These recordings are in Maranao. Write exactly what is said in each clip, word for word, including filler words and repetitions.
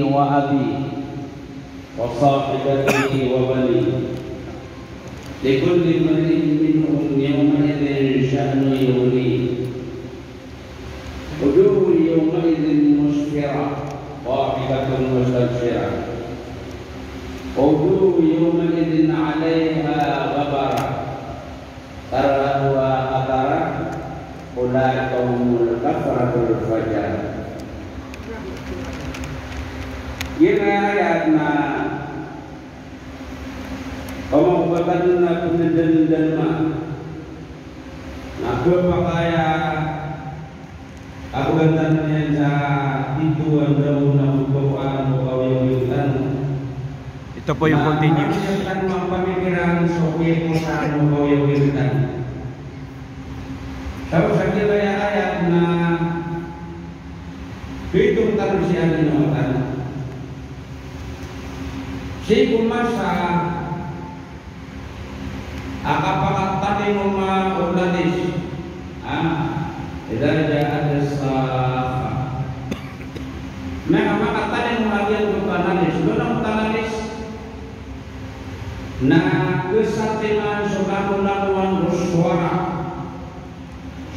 وأبيه وصاحبته وبنيه لكل امرئ منهم يومئذ شأن يغنيه. وجوه يومئذ مسفرة ضاحكة مستبشرة ووجوه يومئذ عليها غبرة ترهقها قترة أولئك هم الكفرة الفجرة. Giya ayat na pamagobatan na pndandan ma na khapakay a Ako gantan iyan sa pito a ndaw na pagkawaan o kawiyawiyan tano. Ito po yung Na continuous. Iyan tano mapamikiran so kiyakosahan o kawiyawiyan tano. Sabap sa giya ayat na pitong tano siya ginawatan. Sii ko masa a kapakatalingoma o lalis. Ah, idha ja'atis sakhah. Na kapakatalingoma a giyoto a lalis. Ino a lalis? Na khasatiman so langolangowan o sowara.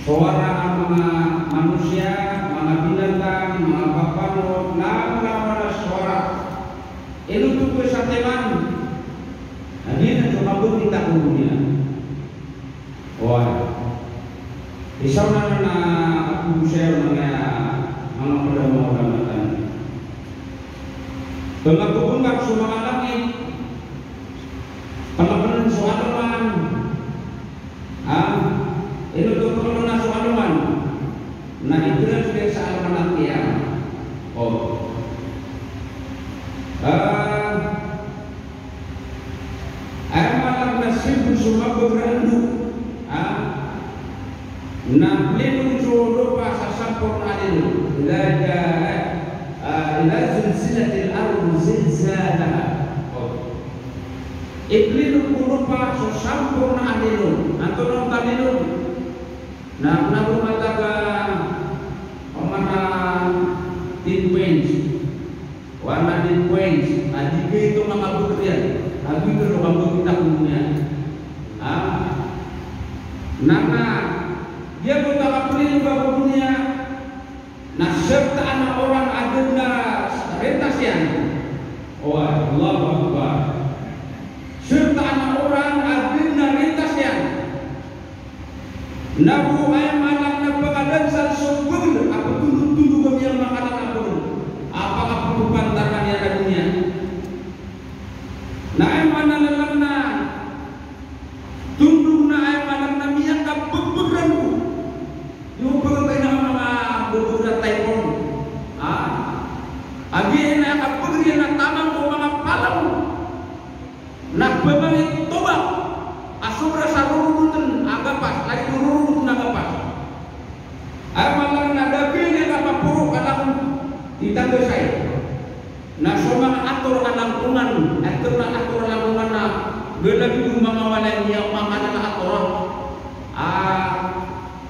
Sowara a manga manosiya, manga binatang, manga papanot, langolangowan a sowara. Ino oto khasatiman? Na giyanan so kabagita ko doniya. Oway. Isa on na kapoon saya manga, manga pd a manga ulama tano. Pangabobongkak so manga langit, pangapenen so alongan, Ha? Ino oto pangapenen so alongan? Na ito na so sa alongan a qiyamah. O. Ah, aya maana na sii bo so mabagr a ndo. Ha? Na plino so lopa sa samporna a lino. Idha ja-, ah, idha zulzilatil ardu zilzalaha. O. Iplino ko lopa so samporna a lino. Antonaa oto a lino? Na, na bo mataga, o mana, ten points. Oway, na ten points. A di giyoto makabagr iyan. A giyoto so kabagita ko doniya. Ha? Na, na, giyoto a kaplino ko doniya. Na sertaan a orang a da dn a rintas iyan. Oway, Allahu Akbar. Sertaan a orang a da dn a rintas iyan. Na bo aya maana na pangadansal so bagr a ptondotondog a miyamakanan a bagr a pakapotopantaran iyan a doniya. Na aya maana na lang na Tondog na aya maana na miyakabagbagran ko. Iyo pagagay na manga babagr a typhoon. Ha? Agi na aya kabagr iyan na taman ko manga palaw. Na pamangit tobak a sobra sa rorobotn a gapas, lagid o rorobotn a gapas. Aya maana na da giya kapaporo ka na ko di tanggasay. Na so manga ator a langkongan, ator na ator a langkongan na galagid o manga walay a miyamakanan a ator. Ah,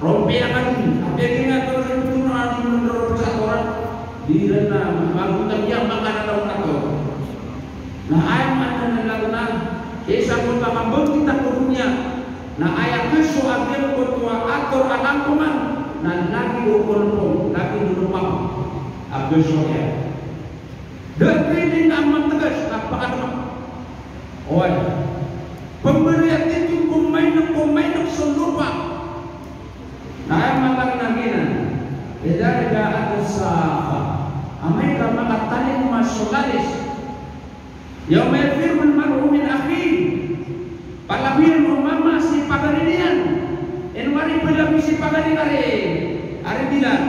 rompiya ka dn. Apiya giya ator na ito na di mandarop sa ator. Di ran na magotan a miyamakanan a ator. Na aya maana na lalo na, sa isa ko pangabagita ko doniya, na aya keso a giyangkoto a ator a langkongan, na lagid o kolpong, lagid o lopang a keso iyan. Da a pwede na matgas a pakadama. Oway. Pemberian titho ko mainek, ko mainek so lopa. Na aya maana na giyanan. Idha ja'atis sakhah. Amay ka makatalingoma so lalis. Yawma yafirrul mar'u min akhihi. Palagoyan o mama si pagari niyan. Ino ari palagoy si pagari niyan ari, ari Bilal.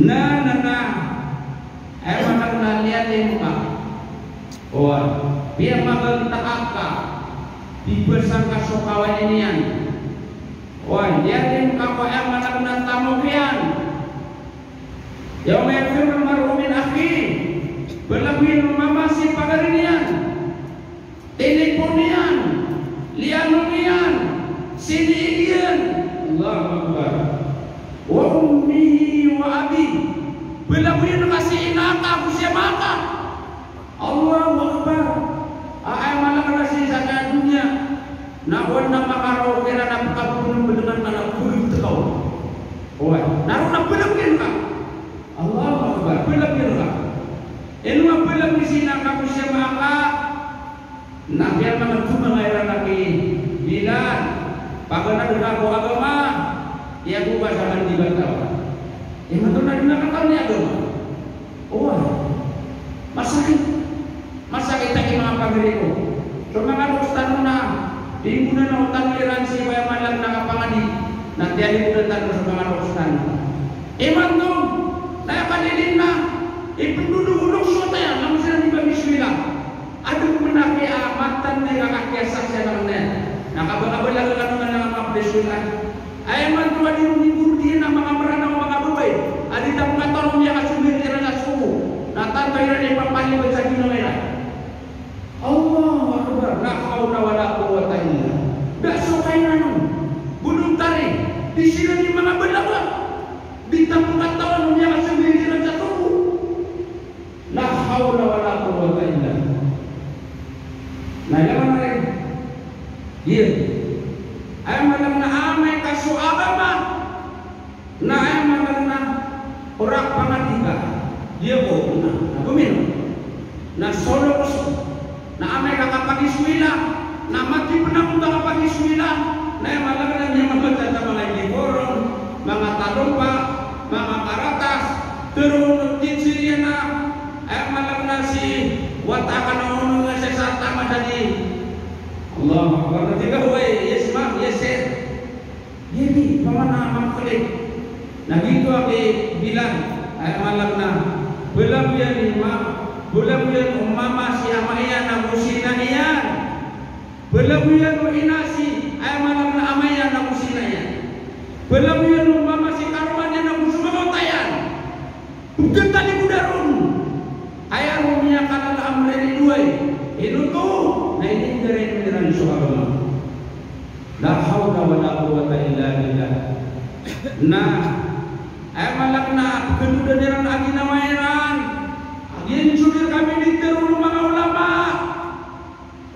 Na, na, na. Aya maana na liyalim ka. Oway, piyamagantakan ka. Pibasang ka so kawani niyan. Oway, liyalim ka ko aya maana na tamok iyan. Yawma yafirrul mar'u min akhihi. Palagoyan o mama si pagari niyan. Tinipon iyan, liyanom iyan, siniig iyan. Allahu Akbar. Wa ummihi wa abihi. Palagoyan ka si ina Ino a pala ko sii na kaposi a maka, na piya manga toma nga iran a ki Bilal, paganad ka ko agama, iya ko ba sa man di bataw. Imanto na di makatawan i agama. Oway. Masakit. Masakit a ki manga pagari ko. So manga loks tano na, di ko na na otan iran sii ko aya maana na kapangadi. Na tiyalikodan tano so manga loks tano. Imanto, na aya kalilin na, ipndodog o loks o tayan, na masiran di ba miswila. Adn pn a kiya matan na ika kakiyasaksian a manga na. Na kabakabalaga kano man a manga pd a swila. Aya imanto a di ron ibordiyan a manga Mranaw a manga babay a di tano katawan o miyakasomiyong iran sa soko. Na tanto iran ipapalibat sa ginawa iran. Allahu Akbar. La hawla wala quwwata illa. Da so kainan on. Bolontari. Di siran i manga balaga. Di tano katawan o miyakasomiyong iran sa soko. La hawla wala quwwata illa billah. Na aya maana iyan, aya maana na amay ka so agama, na aya maana na orak pangadi ka, di ako na, na gomino. Na so loks, na amay ka kapagiswila, na mati pn a kapagiswila, na aya maana na miyamamata sa manga iniboron, manga talompa, manga karatas, tero o teacher iyan a aya maana na si wata ka na ono nga siya sa taman sa di. Allahu Akbar. Na tig a, "Way, yes ma'am, yes sir." Giyoto i pamana a mangklik. Na giyoto a ki Bilal, aya maana na, balagoyan i ma, balagoyan o mama si ama iyan ago si ina iyan. Balagoyan o ina si, aya maana na, ama iyan ago si ina iyan. Balagoyan o mama si karoma niyan ago so manga wata iyan. Pkhatalikoda ron. Aya ron miyakalala a mriridoay. Ino oto? Na inindar iran so agama. La hawla wala quwwata illa billah. Na aya maana na pkhandodan iran a ginawa iran. Giya so di kami di tero o manga ulama.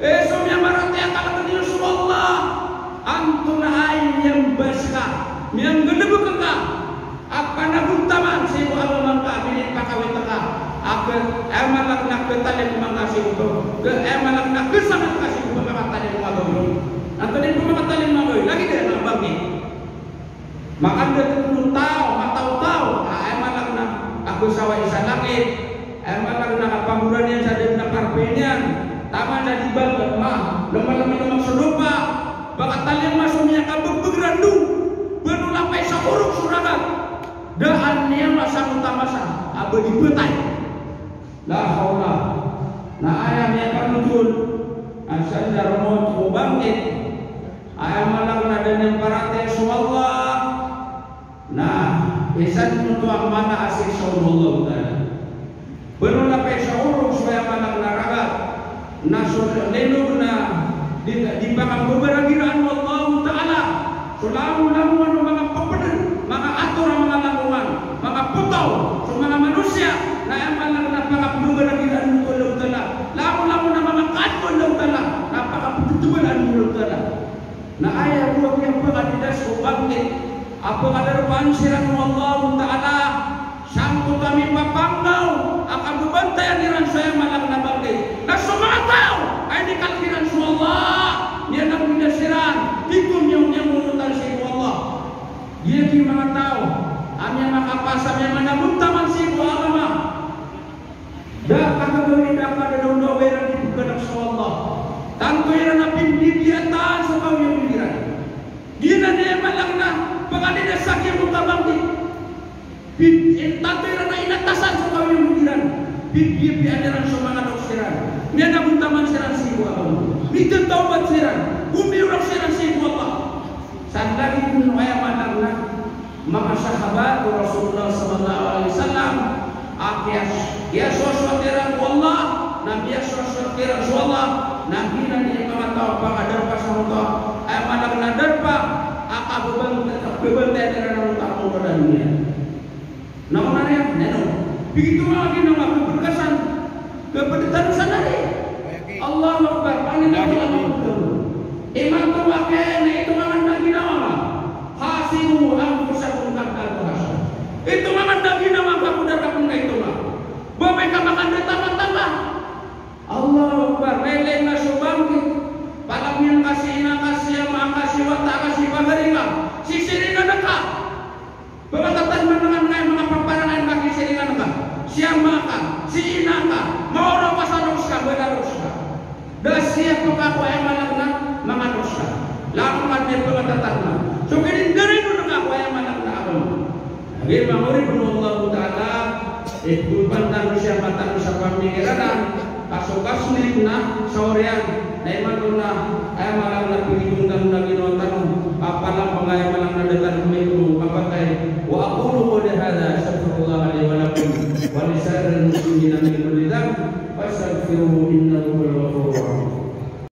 Eh, so miyamaratiyaya ka rktano so Allah, antonaa i miyambas ka, miyanggalbk ka a panagontaman sii ko agama ngka a minipakawit ka a kh-, aya maana na khatalingoma ngka sii ko, kh-, aya maana na khasangit ka sii ko pamakatalingoma ngka. Antonaa i pamakatalingoma ngka, lagid iyan a bangkit. Makandatar o taw, mataw-taw, a aya maana na kakhasawai sa langit, aya maana na kapagoraniyan sa da dn a parpay niyan, taman sa di ba, ma, lomaloman so lopa, pakatalingoma so miyakabgbg rando, bano lapay sa orok so ragat, da a niyan masangkot a masa a ba di btay. La hawla. Na aya miyapanotol a sandar o mawt ko bangkit, aya maana na da niyan paratiyaya so Allah, na isa dn oto a mala a siksa o Allah Ta'ala. Bano lapay sa orok so aya maana na ragat, na so linog na di, di pakambbaragiraan o Allah Ta'ala. So langolangowan o manga ppd, manga ator a manga langowan, manga potaw, so manga manosiya, na aya maana na pakambbaragiraan o Allah Ta'ala. Langolangowan a manga kaadn o Allah Ta'ala, na pakaptbalaan o Allah Ta'ala. Na aya bo a kiyapakadida so bangkit a pkadarpaan siran o Allah Ta'ala, sangkoto a mipapanggaw a kababantayan iran so aya maana na bangkit. Na so manga taw a inikalk iran so Allah, miyanagonda siran, di ko miyaw-, miyangonotan sii ko Allah. Giyoto i manga taw a miyamakapasa, miyamanagontaman sii ko agama. Da a kagagawii, da a kadadawndaw iran di pkhanap so Allah. Tanto iran a pmbibiyatan so kaoyagoyag iran. Giyanan i aya maana na pkadida sa giyangkoto a bangkit. Pib-, in-, tanto iran a inatasan so kaoyagoyag iran. Pibiyabiyaan iran so manga loks iran. Miyanagontaman siran sii ko agama. Mithatawbat siran. Gomiyorak siran sii ko Allah. Sa lagid o aya maana na manga sahabat o Rasulullah sallallahu alaihi wasallam a kiyas-, kiyasowasowat iran ko Allah, na miyasowasowat iran so Allah, na giyanan i manga taw a pakadarpa sangkoto a aya maana na darpa a kababang-, kababantayan iran angkoto a mawla a doniya. Na onaan iyan, na ino? Pd oto a ginawa, pd ka san, pd tano san ari. Allahu Akbar. Ani na Allahu Akbar. Imanto a kiyaitongan a ginawa. Hasibu anfusakum qabla an tuhsabu. Itongan a ginawa ngka ko da ka pn kaitonga. Ba amay ka makandatar Sisiringan ka. Pngatatan man ngka a manga paparangan ka, sisiringan ka. Si ama ka, si ina ka, maoro ka sa dosa ka, bnar a dosa ka. Da siya pkakowa aya maana na manga dosa. Langon ka di pngatatan na. So kirindarin o ngka ko aya maana na agama. Lagid a manga oripn o Allahu Ta'ala, eh, pmbantang siya matano sa pamikiran, ka so kaslitan na sa oriyan, na imanto na, aya maana na pagitong tano na ginawa tano, a palapang aya maana na da tano maito kapatay. Wa aqulu qawli hadha, astaghfirullaha li wa lakum, wa li sa'iril muslimina min kulli dhanb, fastaghfiruhu innahu huwal